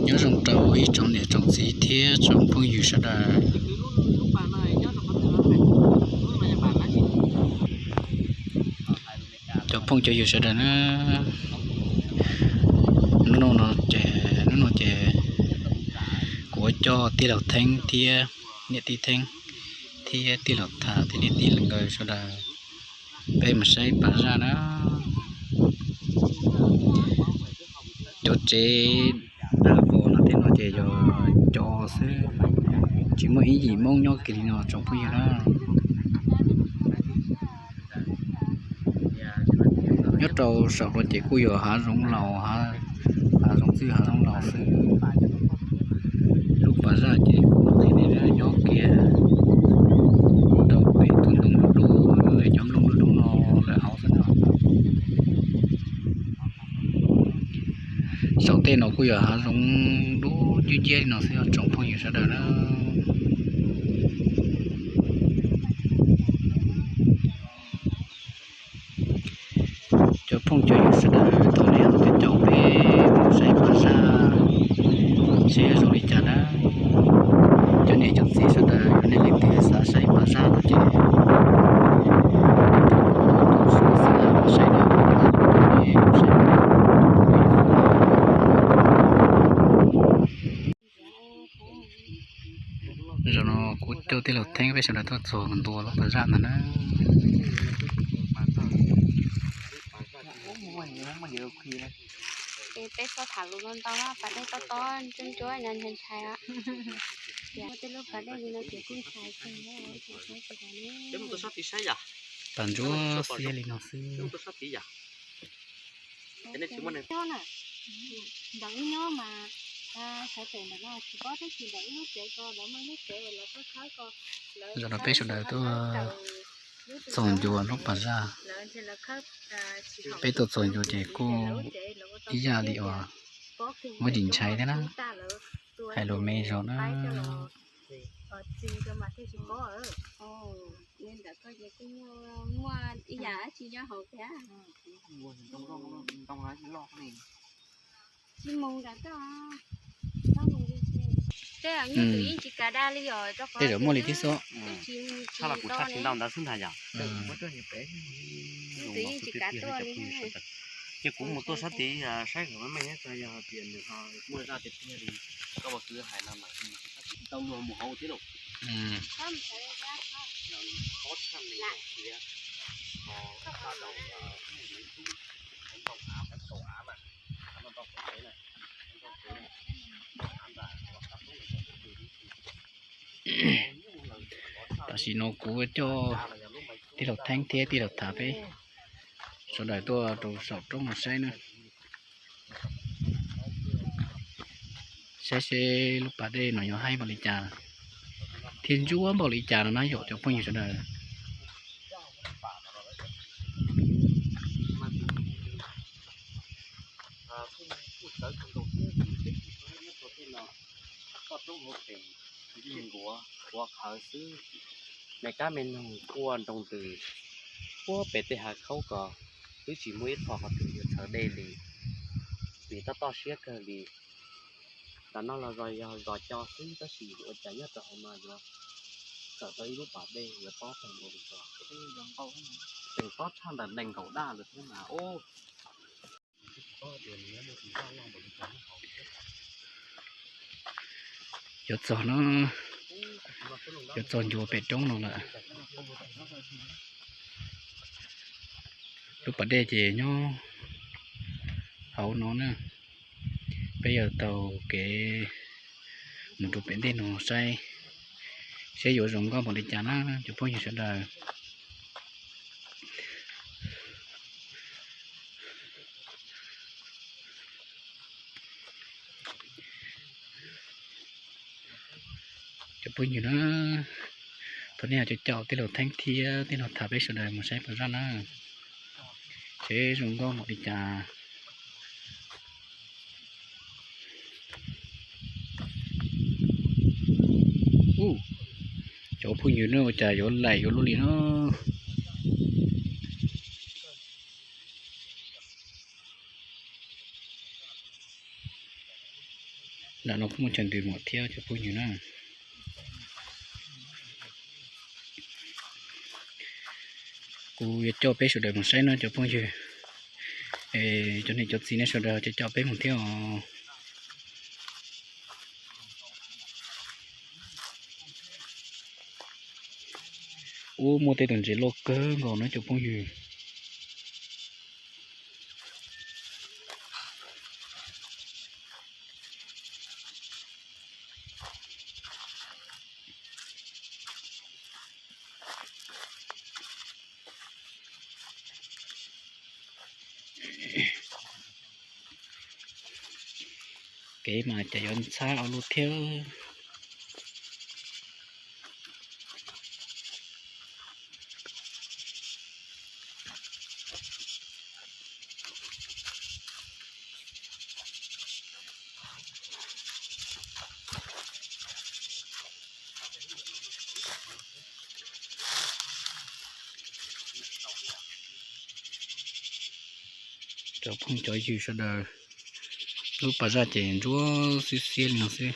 Nyob zoo rau ib tsoom niam tsoom txiv thiab tsoom phooj ywg sawv daws. Cov phooj cov ywg sawv daws na, hnub no ces, hnub no ces kuv yuav coj tij laug Theeb thiab niam tij Theeb thiab tij laug Tham thiab niam tij nkawd sawv daws, peb mus saib pas zaj na. Cov tsev dab vos no tej no ces yog cov xwb, tsis muaj ib yim Hmoob nyob kiag li no tsoom phooj ywg na. Nyob rau saum no ces kuj yog hav zoov laus, hav zoov txwj hav zoov laus xwb. Lub pas zaj ces kuj nyob kiag rau pem tus ntoo dub dub, cov nplooj dub dub no lawm hauv xwb no. Saum tej no kuj yog hav zoov dub nciab nciab li no xwb tsoom phooj ywg sawv daws na. Cov phooj cov ywg sawv daws, thaum no yog caum peb mus saib pas zaj seb yuav zoo li cas na. Cov niam cov txiv sawv daws, yog nej leej twg xav saib pas zaj no ces saib. Zaum no kuv coj tij laug Theeb peb sawv daws tuaj txog ntua lub pas zaj ntag na. Peb txhob tham lus ntau ntau, pas dej tob tob ntsuab ntsuab no ntshai ntshai. Tias muaj tej lub pas dej li no ces kuj ntshai kawg. Pas ntsuab xiab li no xwb. Ntawm ib nyob mas, sawv pem ntawm no tsis paub tab sis ntawm ib lub tsev ko lawv muaj ib lub tsev lawv khawb khawb ko. Zaum no peb sawv daws tuaj txog ncua lub pas zaj, peb tuaj txog ncua ces kuj ib yam li uas muaj tsis ntshai thiab na, hais lus me zog na. Tej zaum muaj li thiab xwb. Tsis ntau ntawd xwb ntag yom. Ces kuv mus tuaj sab tid saib kom meej meej thiab, yog tias nws ho muaj zaj tiag tiag li koj ua kwv hais no mas tau luag mus hauv thiab lauj. Tam sim no kuv coj tij laug Theeb thiab tij laug Tham peb sawv daws tuaj rau saum roob no saib na. Saib seb lub pas dej no yuav haib npaum li cas thiab ntsuab npaum li cas no na yom cov phooj ywg sawv daws. Koj roob hauv pes nkuav qhuav qhawv xwb, me kab me noog quaj nroo ntws puag pem tej hav khaub ko, twb tsis muaj ib qho qhov twg yuav txhawv dej li, vim toj toj siab kawg li. Tam no los zos yog zos co xwb tab sis ua cas nyob rau hauv no yuav txawm tau ib lub pas dej yuav tob tag npaum li ko, tseem tob tshaj ntawm nees nkaum daj lawm thiab mas. Yuav txog no, yuav txog ncua pem roob no lawm. Lub pas dej ces nyob hauv no na. Peb yuav taug kev mus rau pem ntej no saib, saib yuav zoo nkauj npaum li cas na cov phooj ywg sawv daws. Cov phooj ywg na, thaum nej cov caum tij laug Theeb thiab tij laug Tham peb sawv daws mus saib pas zaj na, seb zoo nkauj npaum li cas. Cov phooj ywg na ua cas yuav laim yuav luaj li no. Ntawm no kuj muaj chaw ntws muam thiab cov phooj ywg na. Kuv yuav coj peb sawv daws mus saib no cov phooj ywg. Cov niam cov txiv nej sawv daws coj coj peb mus thiab os. Ub, muaj tej tus ntses loj kawg nkaus na cov phooj ywg. Kev mas cas yuav ntxhab ua luaj thiab. Cov phooj cov ywg sawv daws, lub pas zaj ces ntsuab xiab xiab li no xwb.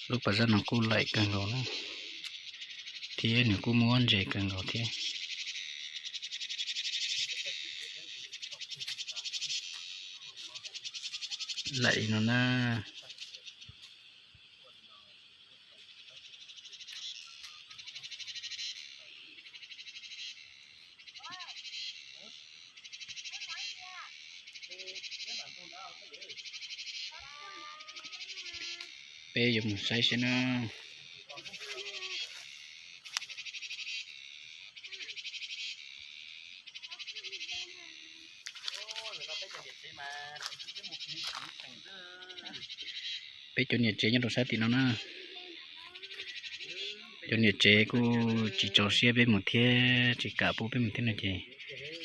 Lub pas zaj no kuj laim kawg nkaus na, thiab nws kuj muaj ntses kawg nkaus thiab. Laim li no na. Peb yuav mus saib saib na. Peb cov niam tsev nyob rau sab tim no na. Cov niam tsev kuj tsis tso siab peb mus thiab, tsis kam pub peb mus thiab no ces,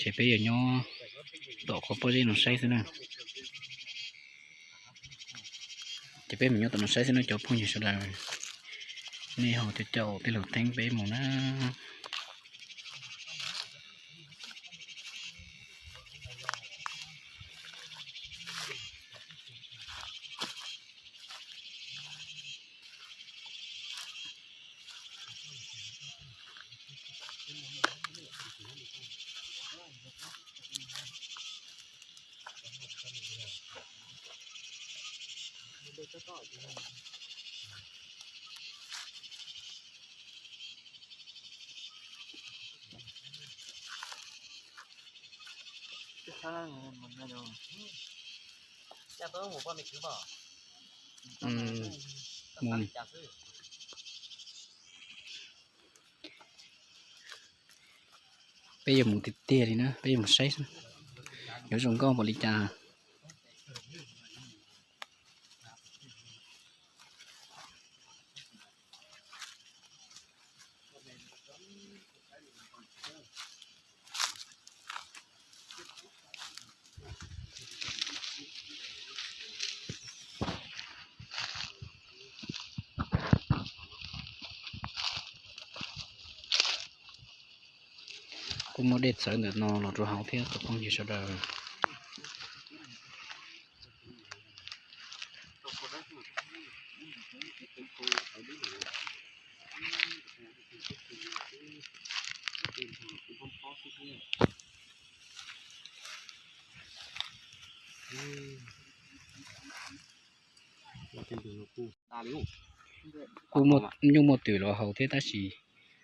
ces peb yuav nyob tom qhov pob zeb no saib xwb na. Ces peb mus nyob tom no saib xwb na cov phooj ywg sawv daws. Nej ho coj coj tej lus teeb peb mus na. Peb yuav mus tiag tiag li na, peb yuav mus saib xwb, yuav zoo nkauj npaum li cas. Kuj muaj dej txawv ntawm no los rau hauv thiab cov phooj ywg sawv daws. Kuj nyuj muaj twm los haus thiab tab sis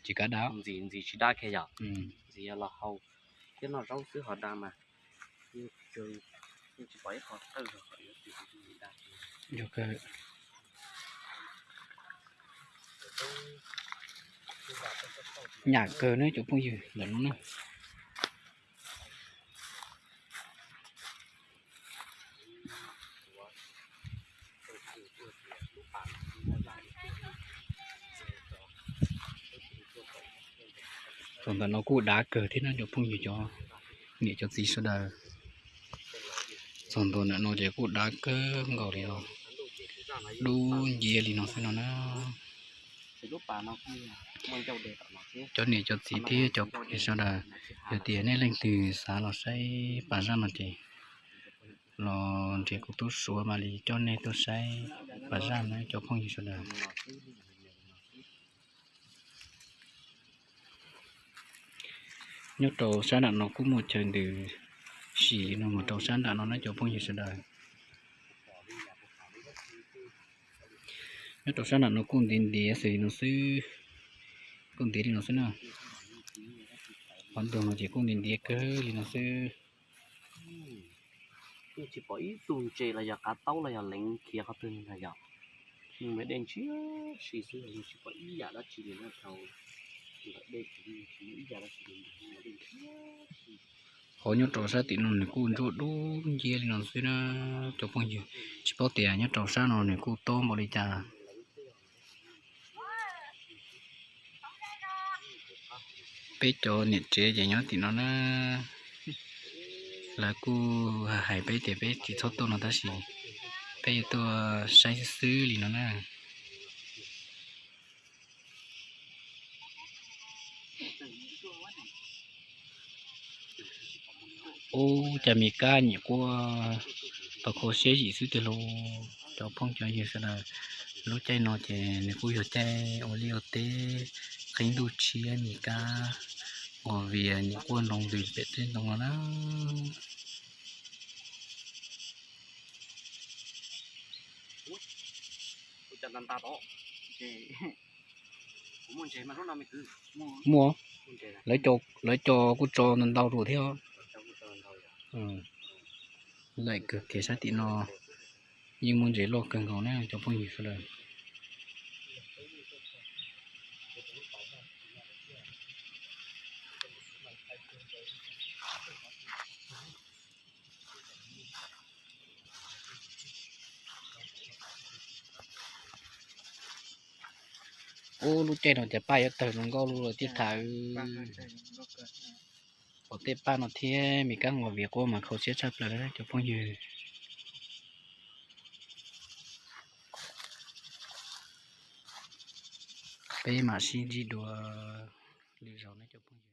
tsis kav da. Ntxim ntxim tsis da kiag yom. Ntxim yog los haus thiab noj zaub xwb ho da mas. Yog kawg. Nyam kawg ne cov phooj ywg ntawm no na. Txog ntawm no kuj dav kawg thiab na cov phooj ywg cov niam cov txiv sawv daws. Txog ntua ntawm no ces kuj dav kawg nkaus li os. Dub nciab li no xwb no na. Cov niam cov txiv thiab cov phooj ywg sawv daws, yog tias nej leej twg xav los saib pas zaj no ces los nrhiav kuv tub Suav mam li coj nej tuaj saib pas zaj no cov phooj ywg sawv daws. Nyob rau sab nram no kuj muaj chaw ntws sim li no mus rau sab nram no na cov phooj ywg sawv daws. Nyob rau sab nram no kuj ntiav ntiav xws li no xwb, kuj ntiav li no xwb na. Qhov ntug no ces kuj ntiav ntiav kawg li no xwb. Yeej tsis pom ib tug ntses los yog qav taub los yog leev khiav qhov twg li los yog, yeej muaj dej ntshiab si xwb, yeej tsis pom ib yam dab tsi li no. Qhov nyob rau sab tim no nws kuj ntsuab dub nciab li no xwb na cov phooj ywg. Tsis paub tias nyob rau sab no nws kuj tob npaum li cas. Peb cov niam tsev ces nyob tim no na, lawv kuj hais peb tias peb tsis txhob tuaj no tab sis peb yuav tuaj saib xwb xwb li no na. Ub, cas Mes Kas nyuam qhuav tau kho siab zim xwb tiag lauj cov phooj cov ywg sawv daws. Lub caij no ces nws kuj yog caij ua liaj ua teb, qeeb ntuj tshiab Mes Kas, nqos vias nyuam qhuav nroo ntws pem tej ntoo no na. Muaj, lawv cov kuj tso ntau ntau rau thiab. Laim kawg kiag sab tim no yeej muaj ntses loj kawg nkaus na cov phooj ywg sawv daws. Ub, lub caij no ces paj yuav tawg zoo nkauj lub lawm thiab tham. Pom tej paj no thiab Mes Kas nqos vias quaj mas kho siab tshaj plaws li cov phooj ywg. Peb mam sib ntsib dua lwm zaus na cov phooj ywg.